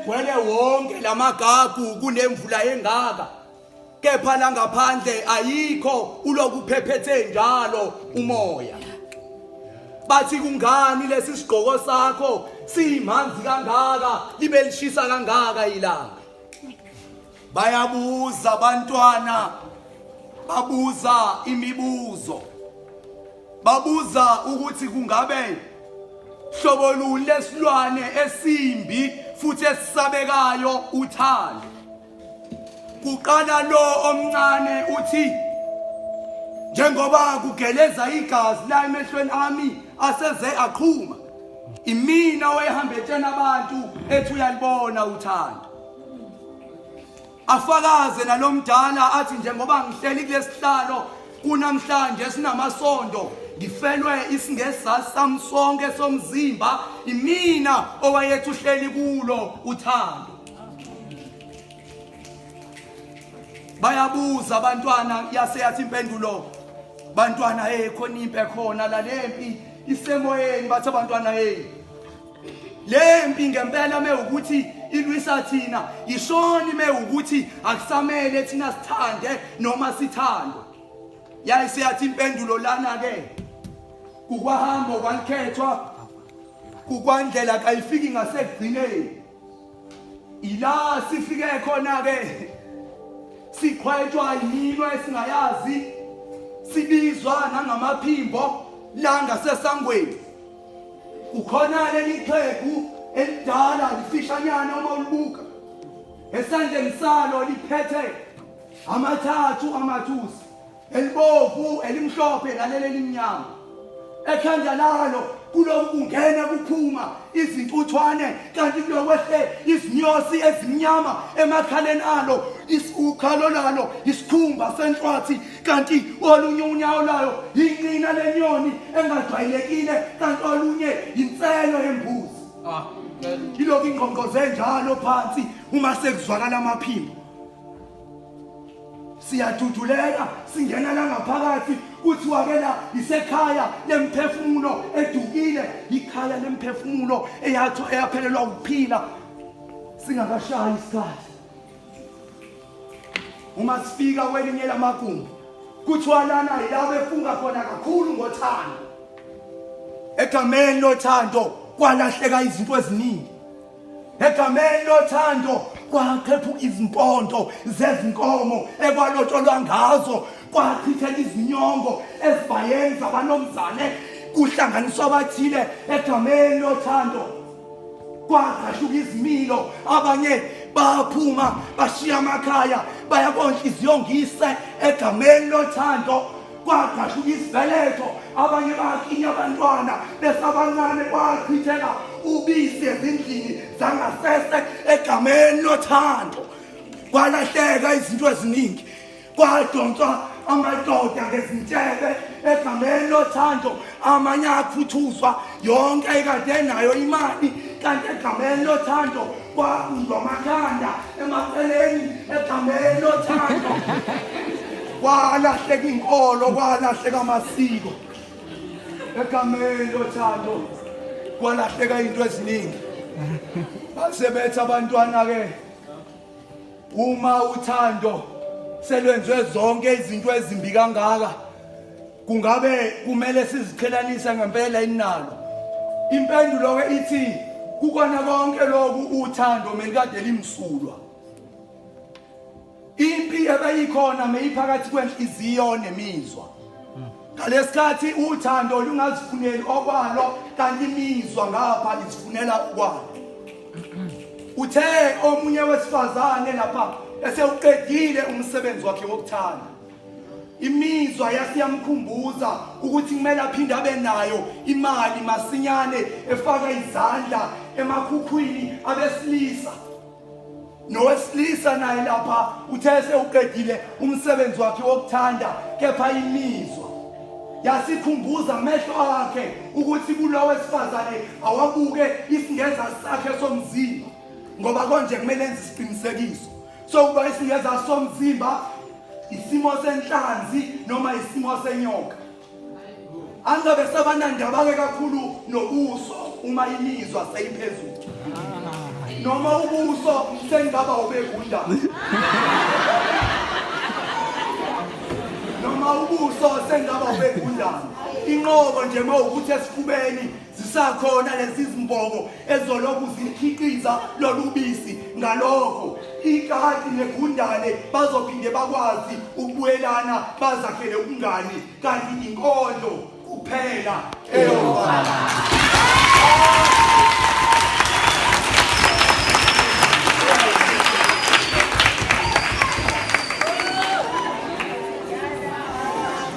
Egcwele wonke lamagagu kunemvula engaka, kepha la ngaphandle ayikho, uloku phephethe njalo umoya. Bathi kungani lesi sigqoko sakho simanzi kangaka libe lishisa kangaka ilanga? Bayabuza abantwana, babuza imibuzo, babuza ukuthi kungabe hlobo luni lesilwane esimbi futhi esisabekayo uthando. Kuqala lo omncane uthi njengoba kugeleza igazi la emehlweni ami aseze aqhuma, imina owayehamba etshena abantu ethi uyalibona uthando. Afakaze nalomdala athi njengoba ngihleli kulesihlalo kunamhlanje sinamasondo, ngifelwe isingesa sami sonke somzimba, imina owayethi uhleli kulo uthando. Bayabuza abantwana, yase yathi impendulo, bantwana hey khona impi ekhona la, lempi isemoyeni. Bathi abantwana hey lempi ngempela mewukuthi ilwisa thina, ishoni mewukuthi akusamele thina sithande noma sithandwe. Yayisiyathi impendulo lana ke kukwahamba kwalikhethwa, kukwandlela kayifiki ngasekugcineni. Ila sifike khona ke sikhwetshwa iminwe esingayazi, sibizwa nangamaphimbo la ngasesangweni. Kukhona leli xhegu elidala lifishanyana uma ulibuka, esandleni salo liphethe amathathu amathusi, elibovu, elimhlophe naleli elimnyama. Ekhanda lalo kuloku kungena kuphuma izintuthwane, kanti kulokwehle izinyosi ezimnyama emakhaleni alo. Ukhalo lalo isikhumba senhlwathi, kanti olunye unyawo layo inqina lenyoni engajwayelekile, kanti olunye inselo yembuzi. Ilokhu ingqongqoze njalo phansi uma sekuzwakala amaphimbo. Siyaduduleka singena la ngaphakathi, kuthiwa ke la isekhaya lemphefumulo edukile, ikhaya lemphefumulo eyaphelelwa ukuphila singakashayi isikhathi. Uma sifika kwelinye lamagumbi, kuthiwa lana yila befunga khona kakhulu ngothando. Egameni lothando kwalahleka izinto eziningi. Egameni lothando kwaqhephuka izimpondo zezinkomo ekwalotsholwa ngazo, kwachitheka izinyongo ezibayeni zabanomzane, kuhlanganiswa abathile. Egameni lothando kwaqashuka izimilo, abanye baphuma bashiya amakhaya baya konhliziyongise. Egameni lothando kwaqashuka isibeletho, abanye bakinya abantwana besabancane, kwachitheka ubisi ezindlini zangasese. Egameni lothando kwalahleka izinto eziningi, kwadonswa amadoda ngezintshebe. Egameni lothando amanye akhuthuzwa yonke ekade enayo imali, kanti egameni lothando kwabundwa amakhanda emaceleni. Egameni lothando kwalahleka inkolo, kwalahleka amasiko. Egameni lothando kwalahleka izinto eziningi. Basebetha abantwana ke uma uthando selwenziwe zonke izinto ezimbi kangaka, kungabe kumele siziqhelanise ngempela inalo? Impendulo ke ithi kukona konke lokhu uthando melikade limsulwa. Impi ebeyikhona meyiphakathi kwenhliziyo nemizwa. Ngalesikhathi uthando lungazifuneli okwalo, kanti imizwa ngapha izifunela okwalo. Uthe omunye wesifazane lapha esewuqedile umsebenzi wakhe wokuthanda, imizwa yasiyamkhumbuza ukuthi kumele aphinde abe nayo imali masinyane, efaka izandla emakhukhwini abesilisa. Nowesilisa naye lapha uthe sewuqedile umsebenzi wakhe wokuthanda, kepha imizwa yasikhumbuza amehlo akhe ukuthi kulo wesifazane awabuke isingeza sakhe somzimba, ngoba konje kumele enze isiqinisekiso sokuba isingeza somzimba isimo senhlanzi noma isimo senyoka. Angabe sabanandaba-ke kakhulu nobuso uma imizwa seyiphezulu. Noma ubuso sengaba ubegundane. Noma ubuso sengaba ubegundane. Inqobo nje mawukuthi esifubeni zisakhona lezi zimboko ezolokhu zikhiqiza lolu bisi ngalokho ikati negundane bazophinde bakwazi ukubuyelana bazakhele ubungani kanti inkondlo kuphela eyofana.